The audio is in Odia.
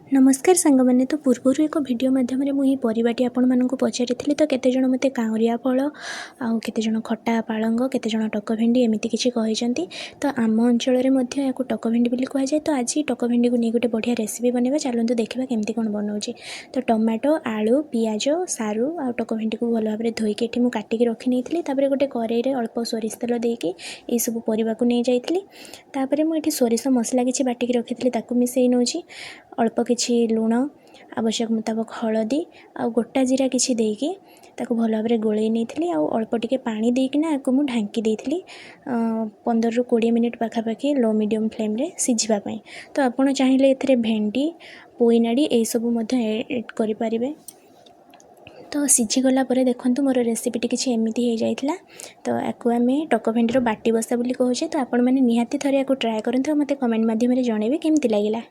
ନମସ୍କାର ସାଙ୍ଗମାନେ। ତ ପୂର୍ବରୁ ଏକ ଭିଡ଼ିଓ ମାଧ୍ୟମରେ ମୁଁ ଏହି ପରିବାଟି ଆପଣମାନଙ୍କୁ ପଚାରିଥିଲି। ତ କେତେଜଣ ମୋତେ କାଉଁରିଆ ଫଳ, ଆଉ କେତେଜଣ ଖଟା ପାଳଙ୍ଗ, କେତେଜଣ ଟକ ଭେଣ୍ଡି, ଏମିତି କିଛି କହିଛନ୍ତି। ତ ଆମ ଅଞ୍ଚଳରେ ମଧ୍ୟ ଏହାକୁ ଟକ ଭେଣ୍ଡି ବୋଲି କୁହାଯାଏ। ତ ଆଜି ଟକ ଭେଣ୍ଡିକୁ ନେଇ ଗୋଟେ ବଢ଼ିଆ ରେସିପି ବନେଇବା। ଚାଲନ୍ତୁ ଦେଖିବା କେମିତି କ'ଣ ବନାଉଛି। ତ ଟମାଟୋ, ଆଳୁ, ପିଆଜ, ସାରୁ ଆଉ ଟକ ଭେଣ୍ଡିକୁ ଭଲ ଭାବରେ ଧୋଇକି ଏଠି ମୁଁ କାଟିକି ରଖି ନେଇଥିଲି। ତାପରେ ଗୋଟେ କରେଇରେ ଅଳ୍ପ ସୋରିଷ ତେଲ ଦେଇକି ଏଇସବୁ ପରିବାକୁ ନେଇଯାଇଥିଲି। ତାପରେ ମୁଁ ଏଠି ସୋରିଷ ମସଲା କିଛି ବାଟିକି ରଖିଥିଲି, ତାକୁ ମିଶାଇ ନେଉଛି। ଅଳ୍ପ କିଛି ଲୁଣ, ଆବଶ୍ୟକ ମୁତାବକ ହଳଦୀ ଆଉ ଗୋଟା ଜିରା କିଛି ଦେଇକି ତାକୁ ଭଲ ଭାବରେ ଗୋଳେଇ ନେଇଥିଲି। ଆଉ ଅଳ୍ପ ଟିକେ ପାଣି ଦେଇକିନା ଆକୁ ମୁଁ ଢାଙ୍କି ଦେଇଥିଲି 15ରୁ 20 ମିନିଟ୍ ପାଖାପାଖି ଲୋ ମିଡ଼ିୟମ୍ ଫ୍ଲେମ୍ରେ ସିଝିବା ପାଇଁ। ତ ଆପଣ ଚାହିଁଲେ ଏଥିରେ ଭେଣ୍ଡି, ପୋଇନାଡ଼ି ଏଇସବୁ ମଧ୍ୟ ଏଡ଼୍ କରିପାରିବେ। ତ ସିଝିଗଲା ପରେ ଦେଖନ୍ତୁ, ମୋର ରେସିପିଟି କିଛି ଏମିତି ହେଇଯାଇଥିଲା। ତ ୟାକୁ ଆମେ ଟକ ଭେଣ୍ଡିର ବାଟି ବସା ବୋଲି କହୁଛେ। ତ ଆପଣମାନେ ନିହାତି ଥରେ ୟାକୁ ଟ୍ରାଏ କରନ୍ତୁ ଆଉ ମୋତେ କମେଣ୍ଟ ମାଧ୍ୟମରେ ଜଣାଇବେ କେମିତି ଲାଗିଲା।